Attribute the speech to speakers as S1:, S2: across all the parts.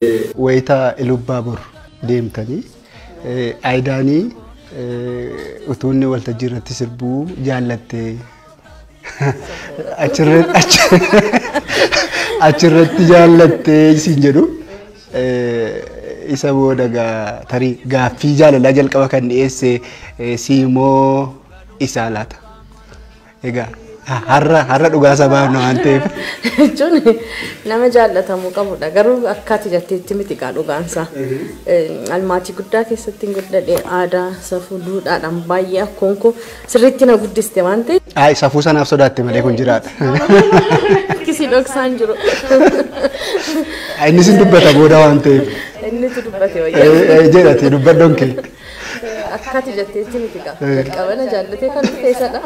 S1: Wayitaa Ilubbaabor deemtanii Aayidaanii utuu inni waltajjii irratti sirbuu jaallattee achirratti jaallattee siin jedhu, isa booda tarii gaaffii jaalalaa jalqaba kan dhiyeesse siimoo isaa laata? Egaa har'a dhugaa sabaaf waan ta'eef.
S2: Jechuun nama jaallatamuu qabudha. Garuu akka ati jetteetti miti gaa dhugaansaa. Almaatii guddaa keessatti hin guddadhe, aadaa, safuu, duudhaadhaan baay'ee akkoon koo sirriitti na guddiste waan ta'eef.
S1: Ayi, safuu sanaaf sodaatte malee kun jiraadha.
S2: Kisii dhoksaan jiru.
S1: Inni sin dubbata booda waan ta'eef.
S2: Innitu dubbate wayyaa.
S1: Jedhate dubbaddoon kee.
S2: Akka ati jetteetti miti gaa. Jalqaba na jaallatee kan dhufe isadha.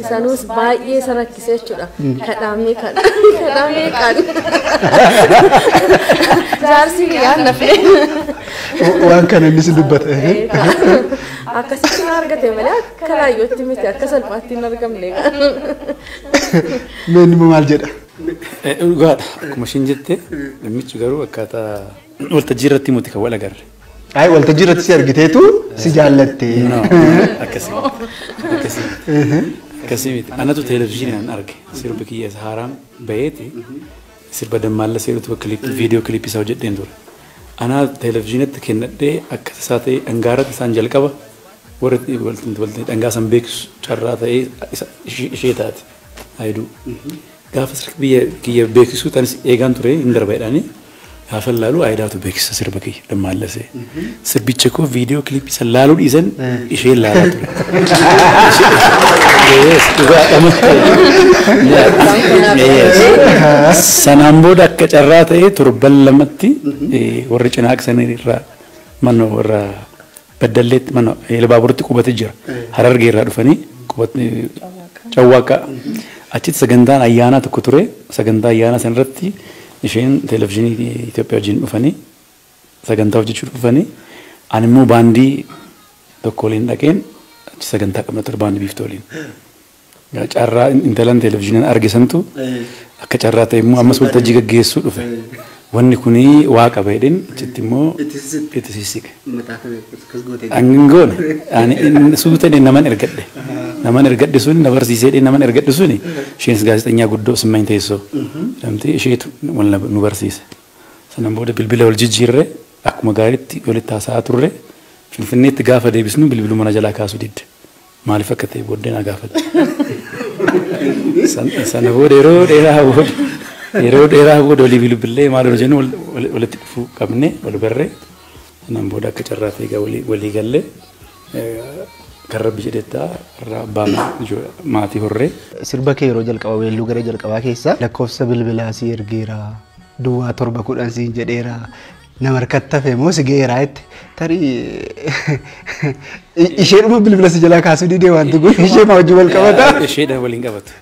S2: Isanuus baay'ee isa rakkise jechuudha. Kadhaamee kadhaamee kan. Jaarsi kiyyaan nafee.
S1: Waan kana inni sin dubbata.
S2: Akkasitti na argate malee akka laayyootti miti, akka salphaatti hin argamne.
S1: Mee inni immoo maal jedha?
S3: Dhugaadha. Akkuma isheen jette, namichi garuu akkaataa waltajjii irratti miti kan wal agarre.
S1: Ayi, waltajjii irratti si argiteetu si jaallatte.
S3: No, akkasii miti. Akkasii miti. Akkasii miti. Anatu televezyiiniin arge. Sirba kiyya isa haaraan baheeti. Sirba Dammaalla seerutu viidiyoo kilippii isaa hojjedheen ture. Anaa televezyiinitti kennadhee akka isaa ta'e dhangaarratti isaan jalqaba warri dhangaa san beeksisu carraa ta'ee ishee taate. Ayiduu. Gaafa sirba biyya kiyya beeksisuu tanis eegaan ture, hin darba jedhanii, gaafa laalu Ayidaatu beeksisa sirba kiyya Dammaallasee. Sirbicha koo viidiyoo kilippii san laaluu dhiisan isheen laalaa ture. Yes, dhugaadha. Yes. Sanaan booda akka carraa ta'ee torban lamatti warri Cinaaqsan irraa mana warra Baddalleetti mana Elbaaburitti qubate jira. Harargee irraa dhufanii qubate Cawwaaqaa. Achitti sagantaan ayyaanaa tokko ture. Sagantaa ayyaanaa sanarratti isheen televezyiinii Itoophiyaa wajjin dhufanii sagantaa hojjechuu dhufanii, ani immoo baandii tokko waliin dhaqeen achi sagantaa qabna ture, baandii Biiftuu waliin. Carraa intalan televezyiiniin arge santu akka carraa ta'e immoo ammas waltajjii gaggeessuu dhufe. Wanni kuni waaqa baay'een achitti immoo itti sissiqe. Ani goone ani suuta naman ergadhe. Naman ergadhe suni na barsiisee, naman ergadhe suni isheenis gaazexeessaa guddoo Simmaany Teessoo jedhamti, isheetu wal nu barsiise. Sanaan booda bilbila wal jijjiirre, akkuma gaariitti walitti haasa'aa turre. Finfinneetti gaafa deebisnu bilbiluma mana jalaa kaasuu didde. Maaliif akka ta'e booddee na gaafate. Sana booda yeroo dheeraa booda walii bilbilee maal yeroo jennu walitti dhufuu qabne, wal barree. Sanaan booda akka carraa ta'e egaa walii gallee, kan Rabbi jedhettaa irraa abbaa maatii horree.
S1: Sirba kee yeroo jalqaba weelluu gara jalqabaa keessa lakkoofsa bilbilaa si ergeera, duwwaa 7 10 siin jedheera, nama harkatti hafe moo si ga'eera jette. Tarii isheedhuma bilbila si jalaa kaasuu didee, wanti kun ishee ma wajjin wal qabata?
S3: Isheedha waliin qabatu.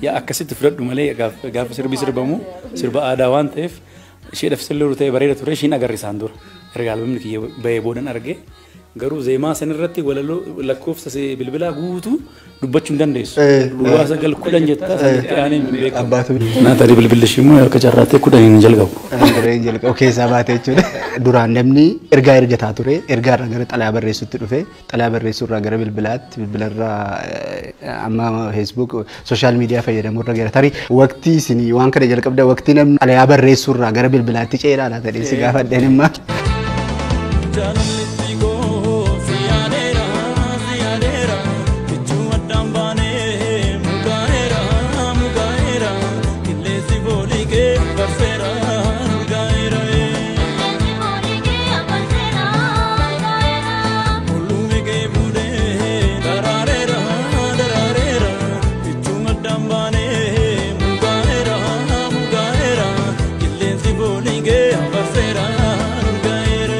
S3: Yaa, akkasitti fudhadhu malee gaafa sirbi sirbamu sirba aadaa waan ta'eef isheedhaaf sirrii ta'e bareeda ture. Ishiin agarre isaan dura. Erga albamni kiyya bahee boodan arge. Garuu zeemaa sanirratti walaloo lakkoofsa bilbilaa guutuu dubbachuu hin dandeessu. Duwwaa 9 10 jettaa sanitti aanee hin beekamu.
S1: Abbaatu.
S3: Naa tarii bilbilli ishii immoo akka carraa ta'e 10 hin jalqabu.
S1: Dirreen jalqabu keessaa baate jechuudha. Duraan namni ergaa ergataa ture, ergaa irraa gara xalayaa barreessutti dhufe, xalayaa barreessuu irraa gara bilbilaatti, bilbilarraa amma Facebook, social media fayyadamuu irra gara. Tarii waqtii isin waan kana jalqabda, waqtii namni xalayaa barreessuu irraa gara bilbilaatti ce'eedha laata si gaafadheen imma.
S4: Jaalalli koo si yaadeera, si yaadeera, kichuu addaan baanee mukaa'eera, mukaa'eera, qilleensi foolii kee barseera, urgaa'eera. Hulluumi kee fuudhee daraareera, daraareera, kichuu addaan baanee mukaa'eera, mukaa'eera, qilleensi foolii kee barseera, urgaa'eera.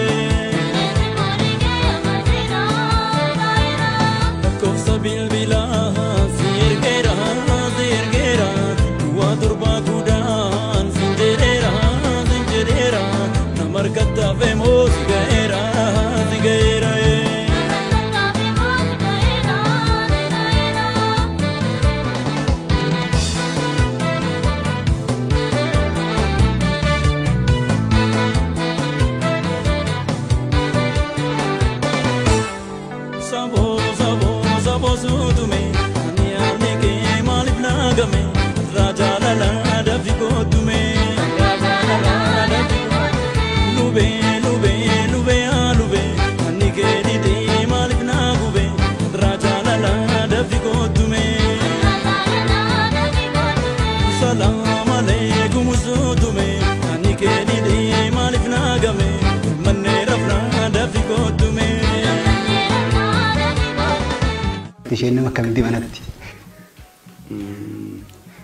S1: Isheen nama akkamitti manatti?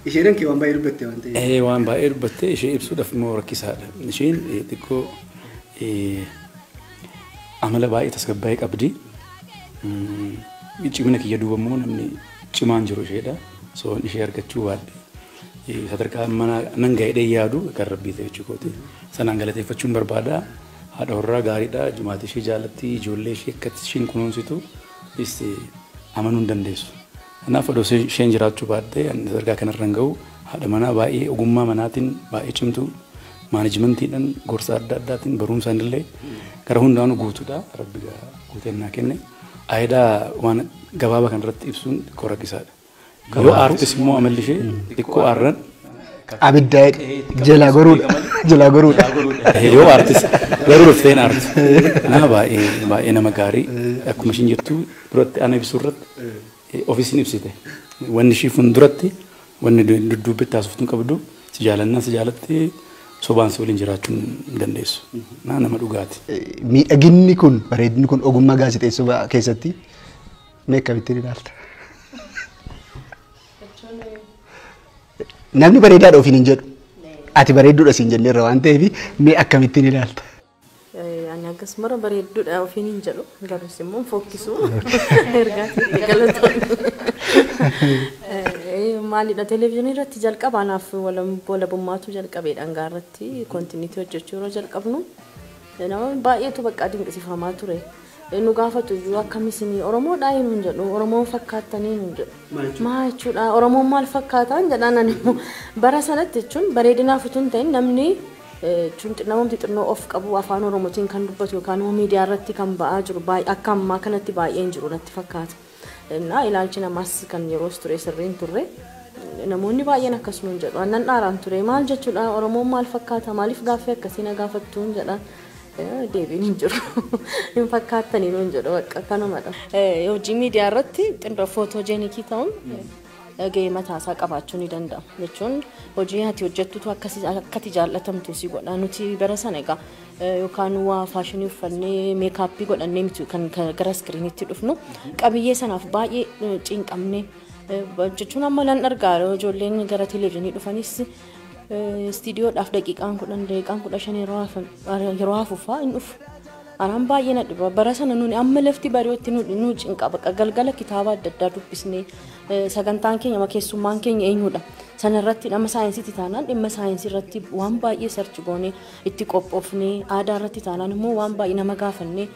S1: Isheen kee waan baay'ee dubbatte waan ta'eef.
S3: Waan baay'ee dubbatte ishee ibsuudhaaf immoo rakkisaadha. Isheen xiqqoo amala baay'ee tasgabbaa'ee qabdi. Cimina kiyya duuba immoo namni cimaan jiru isheedha. So ishee argachuu baadhe. Sadarkaa mana nan ga'ee yaadu kan rabbii ta'e jechuudha. Sanaan galateeffachuun barbaada. Haadha warraa gaariidha. Jumaatii ishee jaallatti ijoollee ishee akkatti isheen kunuunsitu amanuu hin dandeessu. Kanaaf odoo isheen jiraachuu baatte sadarkaa kanarra hin ga'u haadha manaa baay'ee ogummaa manaatiin baay'ee cimtu maanajimantiidhaan gorsa adda addaatiin barumsaan illee gara hundaanuu guutuudha. Rabbi guuteen naa kenne. Aayidaa waan gabaabaa kanarratti ibsuun xiqqoo rakkisaadha. Yoo aartis immoo amalli ishee xiqqoo aarran
S1: Abidda jalaa goruudha. Jalaa goruudha.
S3: Yoo aartis garuu dhufteen aartu. Nama baay'ee baay'ee nama gaarii akkuma ishiin jettu duratti ana ibsuu irratti ofiisiin ibsite. Wanni ishii fuulduratti wanni dudduubbitti haasoftuu hin qabdu si jaalannaan si jaalatti sobaan si waliin jiraachuu hin dandeessu. Nama dhugaati.
S1: Miidhaginni kun bareedinni kun ogummaa gaazexeessuu keessatti mee akkamittiin ilaalta? Namni bareedaadha ofiin hin jedhu. Ati bareedduudha siin jenneerra waan ta'eef mee akkamittiin ilaalta?
S2: Ani akkasuma bareedduudha ofiin hin jedhu garuu immoo fokkisu ergaa galatoon. Maalidha televezyiinii irratti jalqaba anaaf walabummaatu jalqabee dhangaa irratti kontiniitii hojjechuu yeroo jalqabnu nama baay'eetu bakka dinqisiifamaa ture. Nu gaafatu iyyuu akkamisin Oromoodhaa hin jedhu Oromoon fakkaattanii hin jedhu. Maal jechuudha Oromoon maal fakkaataan jedhaan ani immoo bara sanatti jechuun bareedinaaf utuu hin ta'in namni namumti xinnoo of qabu afaan Oromootiin kan dubbatu yookaan immoo miidiyaa irratti kan ba'aa jiru akka ammaa kanatti baay'een jiru natti fakkaata. Ilaalchi namaas kan yeroos ture sirriin turre namoonni baay'een akkasuma hin jedhu. Annan dhaaraan ture maal jechuudha Oromoon maal fakkaata maaliif gaaffii akkasii na gaafattu hin jedhaan. Deebiin hin jiru. Hin fakkaattanii hin jedhu bakka kanumadha. Hojii miidiyaa irratti xinnoo footoojenikii ta'uun gahee mataasaa qabaachuu ni danda'a. Jechuun hojii ati hojjettutu akkati jaallatamtu si godha. Nuti bara sana egaa yookaan waa faashinii uffannee meekaappii godhannee miti kan gara iskiriinitti dhufnu qabiyyee sanaaf baay'ee cinqamne jechuun amma nan argaa ijoolleen gara televezyiinii dhufanis istiidiyoodhaaf daqiiqaan 10 daqiiqaan 15 yeroo hafuufaa hin dhufu. Anaan baay'ee na dhiba. Bara sana nuni amma lafti bari'ootti nu cinqa baqa galgala kitaaba adda addaa dubbisnee sagantaan keenya keessummaan keenya eenyudha. Sana irratti dhimma saayinsiitti taanaan dhimma saayinsii irratti waan baay'ee sarchi goonee itti qophoofnee aadaa irratti taanaan immoo waan baay'ee nama gaafannee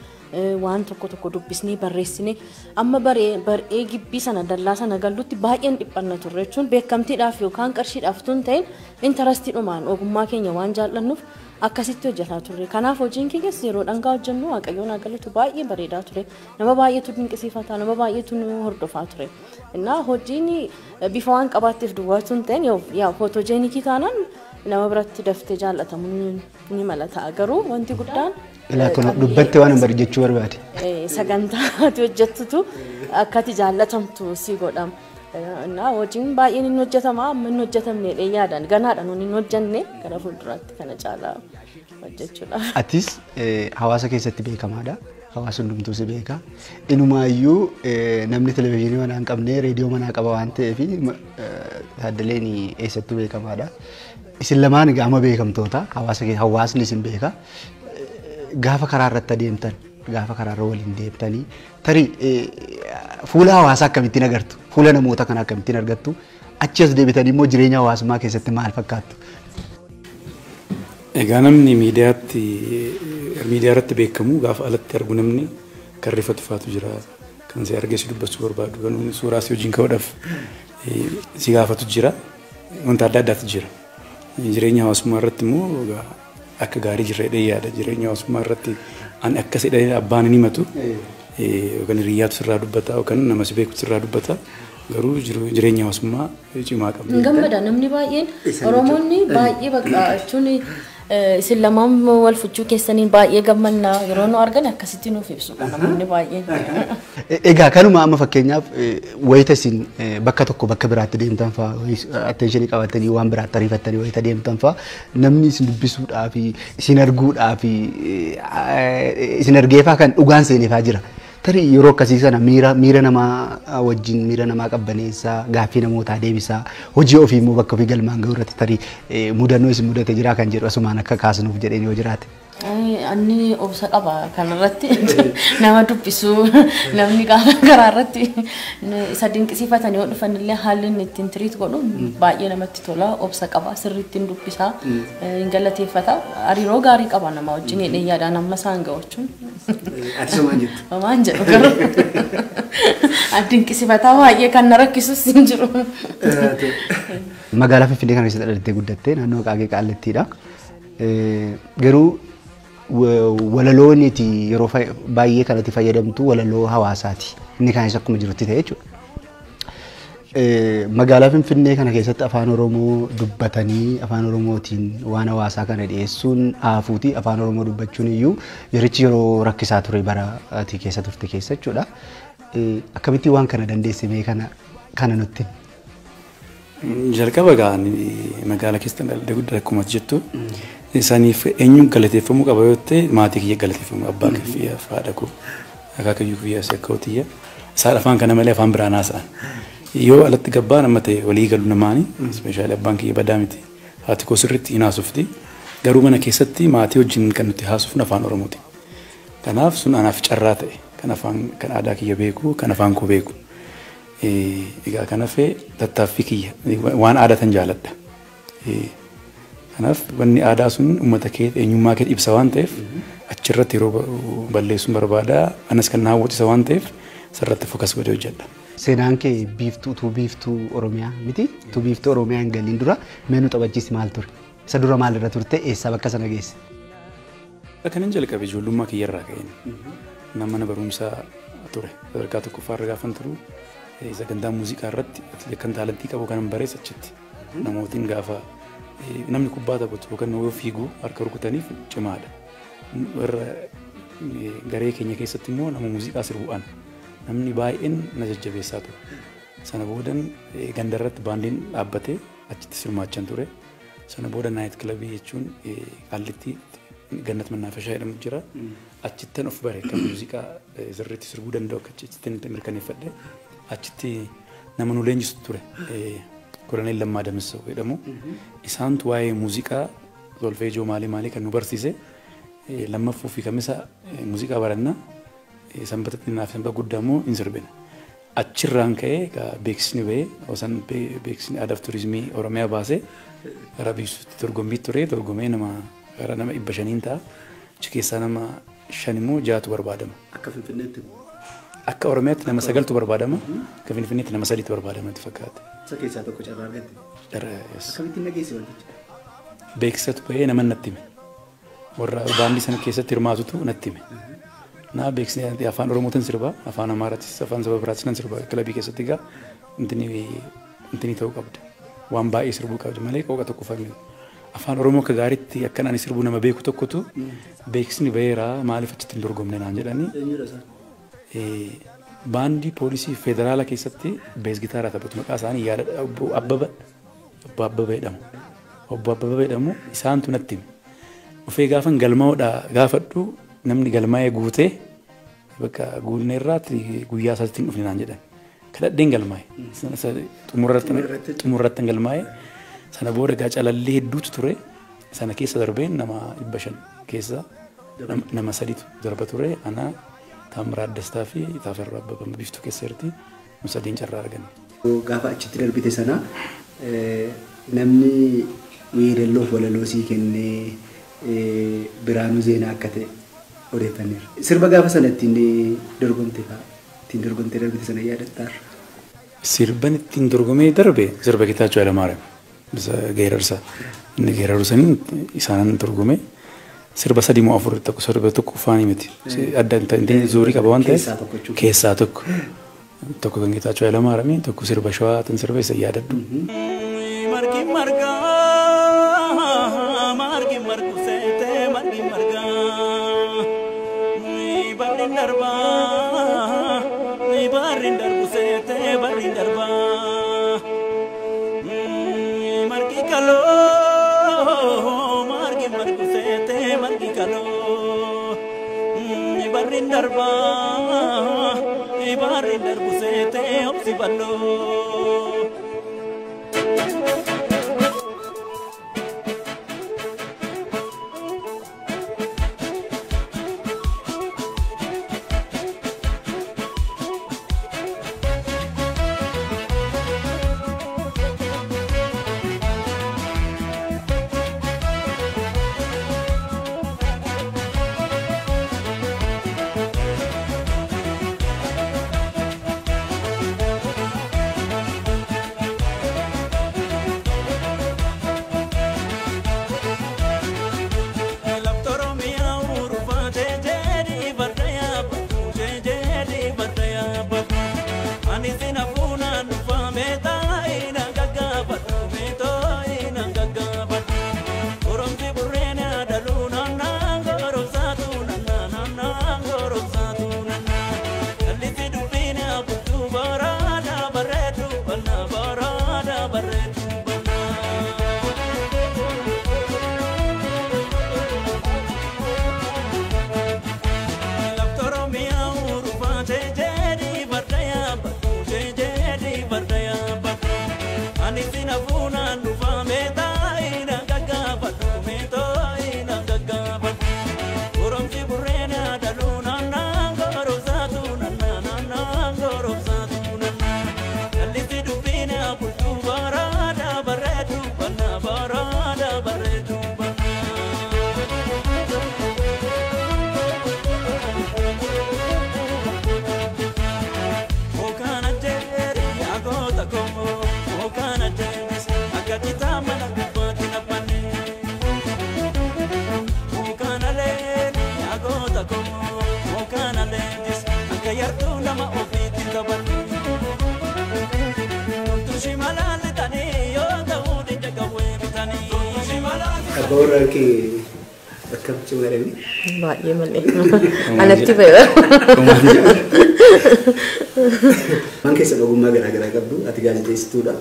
S2: waan tokko tokko dubbisnee barreessinee amma bar'ee gibbii sana dallaa sana gallutti baay'een dhiphanna turre jechuun beekamtiidhaaf yookaan qarshiidhaaf tun ta'in intarestiidhumaan ogummaa keenya waan jaallannuuf akkasitti hojjetaa turre. Kanaaf hojiin keenyas yeroo dhangaa hojjennu Waaqayyoon haa galatu baay'ee bareedaa ture. Nama baay'eetu dinqisiifataa, nama baay'eetu nu hordofaa ture. Innaa hojiin bifa waan qabaatteef duwwaa tun ta'in yaa footoojenikii taanaan nama biratti daftee jaallatamuu ni mala ta'a. Garuu wanti guddaan
S1: Ilaa kun dubbatte waan hin bari jechuu barbaade.
S2: Sagantaa ati hojjettutu akkati jaallatamtu si godhama. Innaa hojiin baay'een hin hojjetama amma hin hojjetamne yaadan ganaadha nuun hin hojjenne gara fuulduraatti kana caalaa hojjechuudha.
S1: Atis hawaasa keessatti beekamaadha. Hawaasa hundumtuu si beeka. Inumaayyuu namni televezyiinii manaa hin qabne reediyoo manaa qaba waan ta'eef Taaddaleen eessattuu beekamaadha. Isin lamaan egaa amma beekamtoota hawaasni isin beeka. Gaafa karaa irratti adeemtan gaafa karaa irra waliin deemtanii tarii fuula hawaasaa akkamittiin agartu fuula namoota kanaa akkamittiin argattu achi as deebitanii immoo jireenya hawaasummaa keessatti maal fakkaattu?
S3: Egaa namni miidiyaa irratti beekamu gaafa alatti argu namni kan rifatu faatu jira kan si argee si dubbachuu barbaadu kan suuraa si wajjin ka'uudhaaf si gaafatu jira wanta adda addaatu jira. Jireenya hawaasummaa irratti immoo akka gaarii jirra jedhee yaada. Jireenya hawaasummaa irratti ani akkas jedhee abbaan hin himatu yookaan hiriyyaatu sirraa dubbata yookaan nama si beekutu sirraa dubbata. Garuu jireenya hawaasummaa cimaa qabna.
S2: Gammada namni baay'een Oromoonni baay'ee bakka jechuun isin lamaan wal fuchuu keessaniin baay'ee gammannaa yeroo nu argan akkasitti nuuf ibsu namoonni baay'een.
S1: Egaa kanuma amma fakkeenyaaf wayita isin bakka tokko bakka biraatti deemtan fa'aa attentionii qabatanii waan biraatti ariifattanii wayita deemtan fa'aa namni isin dubbisuudhaaf isin arguudhaaf isin argeefaa kan dhugaan seeneefaa jira. Tarii yeroo akkasii sana miira namaa wajjin miira namaa qabbaneessaa gaaffii namootaa deebisaa hojii ofii immoo bakka ofii galmaan ga'u irratti tarii mudannoo isin mudate jira kan jedhu asumaan akka kaasnuuf jedheen yoo jiraate.
S2: Anni obsa qaba kanarratti nama dubbisuu namni gaafa karaa irratti isa dinqisiifatan yoo dhufan illee haalli inni ittiin tiriit godhu baay'ee namatti tola. Obsa qaba, sirriitti hin dubbisaa, hin galateeffata, hariiroo gaarii qaba nama wajjin hidhee yaadaan amma isaan ga'u jechuun.
S1: Ati somaan jettu?
S2: Homaan jedhu garuu dinqisiifataa baay'ee kan na rakkisus hin jiru.
S1: Magaalaa Finfinnee kana keessatti dhalattee guddattee naannoo Qaaqee Qaallittiidha. Garuu walaloon iti yeroo baay'ee kanatti fayyadamtu walaloo hawaasaati. Inni kaanis akkuma jirutti ta'e jechuudha. Magaalaa Finfinnee kana keessatti afaan Oromoo dubbatanii afaan Oromootiin waan hawaasaa kana dhiyeessuun haafuuti. Afaan Oromoo dubbachuun iyyuu yerichi yeroo rakkisaa ture bara ati keessa turte keessa jechuudha. Akkamitti waan kana dandeesse mee kana nutti?
S3: Jalqaba egaa magaalaa keessatti dhaladhee guddate akkuma jettu. Isaaniif eenyuun galateeffamuu qaba yoo ta'e maatii kiyya galateeffamuu abbaa kiyya haadha koo akaakayyuu kiyya akka kiyya isaan afaan kana malee afaan biraan haasa'an. Yoo alatti gabbaan amma ta'e walii galu namaani ispeeshaalii abbaan kiyya badaa miti haati koo sirriitti hin haasofti garuu mana keessatti maatii wajjin kan nuti haasofnu afaan Oromooti. Kanaaf sun anaaf carraa ta'e kan afaan kan aadaa kiyya beeku kan afaan koo beeku. Egaa kanaaf tattaaffii kiyya waan aadaa tan jaaladha. Kanaaf wanni aadaa sun uummata kee eenyummaa kee ibsa waan ta'eef achirratti yeroo balleessuun barbaada anas kan na hawwatisa waan ta'eef sirratti fokas godhee hojjedha.
S1: Seenaan kee biiftuu utuu biiftuu Oromiyaa miti utuu biiftuu Oromiyaa hin galiin dura mee nu taphachiisi maal ture? Isa dura maalirra turte eessaa bakka sana geesse?
S3: Kanan jalqabe ijoollummaa kiyyarraa ka'een nama mana barumsaa ture sadarkaa tokkoffaarra gaafan turu sagantaa muuziqaa irratti kan taalantii qabu kanan barees achitti namootiin gaafa namni kubbaa taphatu yookaan yoo fiigu harka rukutaniif cimaadha. Warra garee keenya keessatti immoo nama muuziqaa sirbu ana. Namni baay'een na jajjabeessaa ture. Sana boodan gandarratti baandiin dhaabbatee achitti sirmaachan ture. Sana booda naayit kilabii jechuun Qaallitti Gannat Mannaafashaa jedhamu jira. Achittan of bare kan muuziqaa sirriitti sirbuu danda'u akka achittan mirkaneeffadhe. Achitti nama nu leenjisu ture. Koloneel Lammaa Damissoo jedhamu. Isaantu waa'ee muuziqaa solfeejoo maalii maalii kan nu barsiise. Lammaffuu fi kamisa muuziqaa barannaa. Sanbata xinnaa fi sanbata guddaa immoo hin sirbina. Achirraan ka'ee beeksisni ba'ee osoo beeksisni aadaa fi turizimii Oromiyaa baasee gara biiftuutti dorgommii ture dorgomee nama gara nama 500 ta'a. Achi keessaa nama 5 immoo 6tu barbaadama.
S1: Akka Finfinneetti?
S3: Akka Oromiyaatti nama 9tu barbaadama. Akka Finfinneetti nama 3tu barbaadama itti fakkaate.
S1: Isa keessaa tokko carraa argatte?
S3: Carraa, yes.
S1: Akkamittiin dhageesse wanticha?
S3: Beeksisatu ba'ee nama natti hime. Warra baandii sana keessatti hirmaatutu natti hime. Na beeksisni afaan Oromootiin sirbaa, afaan Amaaraattis, afaan saba biraattis nan sirbaa. Kilabii keessatti egaa intini ta'uu qabda. Waan baay'ee sirbuu qabda malee qooqa tokko fayyadu. Afaan Oromoo akka gaariitti akkan ani sirbuu nama beeku tokkotu beeksisni ba'eera maaliif achitti hin dorgomne naan jedhanii. Baandii poolisii federaala keessatti bees gitaaraa taphatu maqaa isaanii yaada obbo Abbaba obbo Abbaba jedhamu. Obbo Abbaba jedhamu isaantu natti hime. Dhufee gaafan galmaa'uudhaa gaafadhu namni galmaa'ee guutee bakka guunneerraatti guyyaa isaatti hin dhufne naan jedhan. Kadhadheen galmaa'e. Xumurratti galmaa'e. Sana booda egaa calallee hedduutu ture. Sana keessa darbeen nama 500 keessa nama 3tu darba ture. Ana Taamiraat Dastaa fi Taafarraa Abbabaa Biiftuu keessa jirti. Nu sadiin carraa arganne.
S1: Gaafa achitti darbite sana namni weerelloof walaloo sii kennee Biraanuu Zeenaa akka ta'e odeeffanneerra. Sirba gaafa sana ittiin dorgomte fa'aa ittiin dorgomtee darbite sana yaadattaarra.
S3: Sirban ittiin dorgomee darbe sirba Geetaachoo Hayilamaariyaam. Isa geerarsa. Inni geeraru saniin isaanan dorgome. Sirba 3 moo 4 tokko sirba tokko faanii miti. Adda hin zuurii qaba waan ta'eef. Keessaa tokko. Tokko kan Geetaachoo Hayilamaariyaam tokko sirba Shawaa tan sirba isa yaadadhu.
S4: Margi margaa margi margu seetee margi margaa barri darbaa barri darbu seetee barri darbaa margi kaloo margi margu seetee margi kaloo barri darbaa Barri darbu seetee obsi bal'oo.
S1: Abbaa warraa kee akkam cimaa dhabee?
S2: Baay'ee malee. Anatti ba'e.
S1: Waan keessan ogummaa garaa garaa qabdu, ati gaazexeessituudha,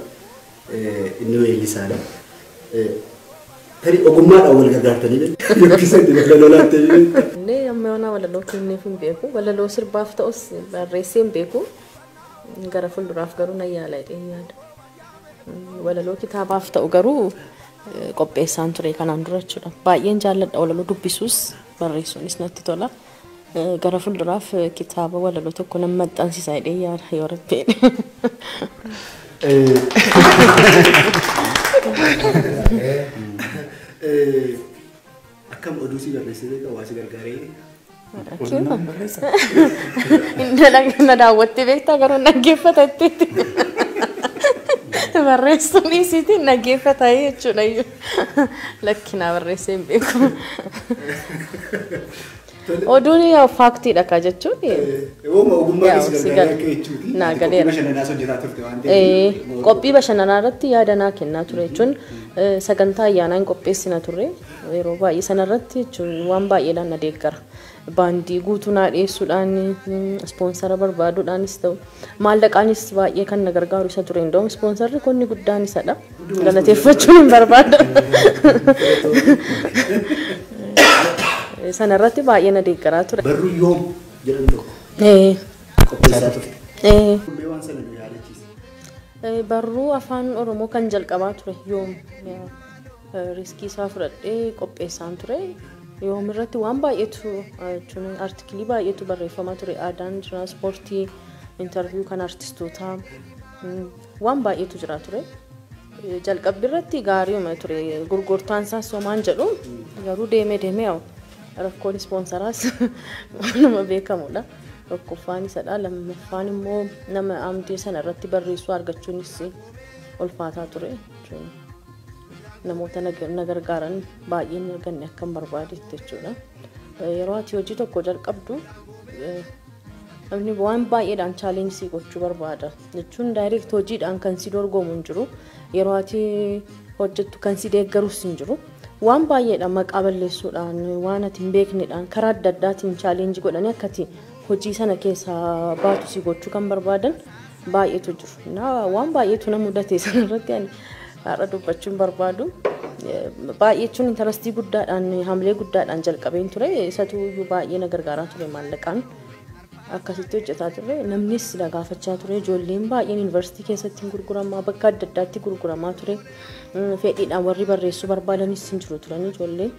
S1: inni weellisaadha. Tarii ogummaadhaan wal gargaartanii beektu yookiis inni walaloo laattee beektu?
S2: Inni amma yoonaa walaloo kenneef hin beeku. Walaloo sirbaaf ta'us barreessee hin beeku. Gara fuulduraaf garuu nan yaala jedhee yaada. Walaloo kitaabaaf ta'u garuu qopheessaan ture kanaan dura jechuudha. Baay'een jaalladha walaloo dubbisuus barreessuunis natti tola. Gara fuulduraaf kitaaba walaloo tokko nan maxxansiisa jedhee yaada yoo rabbi jedhe.
S1: Akkam oduu si barreessee beekaa waa si gargaaree?
S2: Na daawwattee beektaa garuu dhaggeeffata jetteetti. Barreessuun isiitiin dhaggeeffata jechuudha iyyuu. Lakkinaa barreessee hin beeku. Oduun faaktiidha kaa jechuun.
S1: Ooma ogummaa keessa gargaaraa akka jechuuti.
S2: Naa galeera.
S1: Qophii bashannanaas hojjetaa turte waan ta'eef.
S2: Qophii bashannanaa irratti yaada naa kennaa ture jechuun sagantaa ayyaanaa hin qopheessina turre yeroo baay'ee sanarratti jechuun waan baay'eedhaan na deeggara. Baandii guutuu naa dhiyeessuudhaan ispoonsara barbaaduudhaanis ta'u maallaqaanis baay'ee kan na gargaaru isa ture. Indoom ispoonsarri konni guddaan isadha. Galateeffachuun hin barbaadu. Sanarratti baay'ee na deeggaraa ture.
S1: Barruu yoom jedhamu tokko qopheessaa turte. Mee waan sana nu yaadachiisi.
S2: Barruu afaan Oromoo kan jalqabaa ture yoom riskii isaa fudhadhee qopheessaan ture. Yoom irratti waan baay'eetu jechuun artikilii baay'eetu barreeffamaa ture. Aadaan jira, ispoortii, intarviiyuu kan artistootaa waan baay'eetu jira ture. Jalqabbii irratti gaariuma ture. Gurgurtaan isaas homaan jedhu garuu deemee deemee yaa'u rakkoon ispoonsaraas waanuma beekamudha. Tokkoffaan isadha. Lammaffaan immoo nama amdii sana irratti barreessuu argachuunis ulfaataa ture. Namoota na gargaaran baay'een arganne akka hin barbaadetti jechuudha. Yeroo ati hojii tokko jalqabdu namni waan baay'eedhaan chaalenjii gochuu barbaada. Jechuun daayireekt hojiidhaan kan si dorgomu hin jiru. Yeroo ati hojjettu kan si deeggarus hin jiru. Waan baay'eedhaan maqaa balleessuudhaan waan ati hin beeknedhaan karaa adda addaatiin chaalenjii godhanii akka ati hojii sana keessaa baatu si gochuu kan barbaadan baay'eetu jiru. Waan baay'eetu na mudate sanarratti ani har'a dubbachuun barbaadu. Baay'ee jechuun intarastii guddaadhaan hamilee guddaadhaan jalqabeen ture. Isatu iyyuu baay'ee na gargaaraa ture maallaqaan. Akkasitti hojjetaa turre, namnis na gaafachaa ture, ijoolleen baay'een yuunivarsiitii keessatti hin gurguramaa, bakka adda addaatti gurguramaa ture. Fedhiidhaan warri barreessuu barbaadanis hin jiru turan ijoolleen.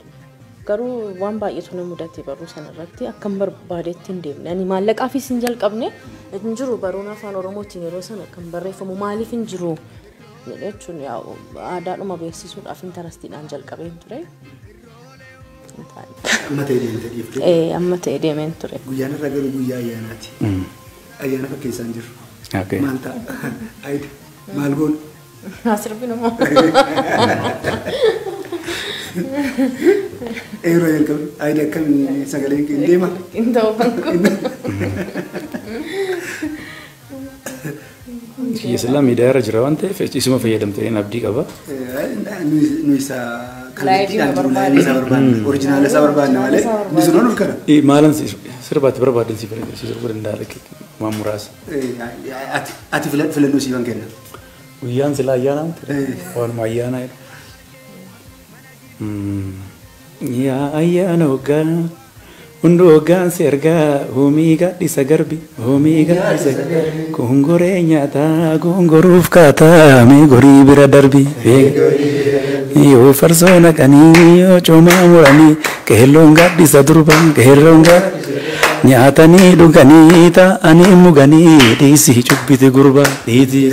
S2: Garuu waan baay'eetu na mudate barruu sanarratti, akkan barbaadetti hin deemne. Ani maallaqaafis hin jalqabne, hin jiru barruun afaan Oromootiin yeroo sana kan barreeffamu, maaliif hin jiru jechuun aadaadhuma beeksisuudhaaf interestiidhaan jalqabeen ture.
S1: Amma ta'e deemte dhiifte.
S2: Ee, amma ta'e deemeen ture.
S1: Guyyaan irra garuu guyyaa ayyaanaati. Ayyaana fakkeessaa hin jirru. Maal ta'a? Ayida, maal goonu?
S2: Sirbinu moo?
S1: Yeroo jalqabnu ayida akkamii sagaleen kee hin deema?
S2: Hin ta'u kan.
S3: Kiyya silaa miidiyaa irra jira waan ta'eef isuma fayyadamtee abdii qaba.
S1: Nu isa kallattiidhaan jiru, live isaa barbaanna. Original isaa barbaanna malee inni sun ol kana.
S3: Maalan sirbaatti barbaadan si sirbuu danda'a waan muraasa.
S1: Ati filannoo siifan kenna.
S3: Guyyaan silaa ayyaanaa miti. Waanuma ayyaanaa jedha. Yaa ayyaana waggaa hunduu hoggaan si ergaa, hoomii gadhisa garbi, hoomii gadhisa gongoree nyaataa, gongoruuf kaataa, mee gorii bira darbi, yoo farsoo naqanii yoo coomaa muranii, qeelloon gadhisa durba, qeelloon nyaatanii dhuganii taa'anii muganii, dhiisii cubbite gurba dhiisii.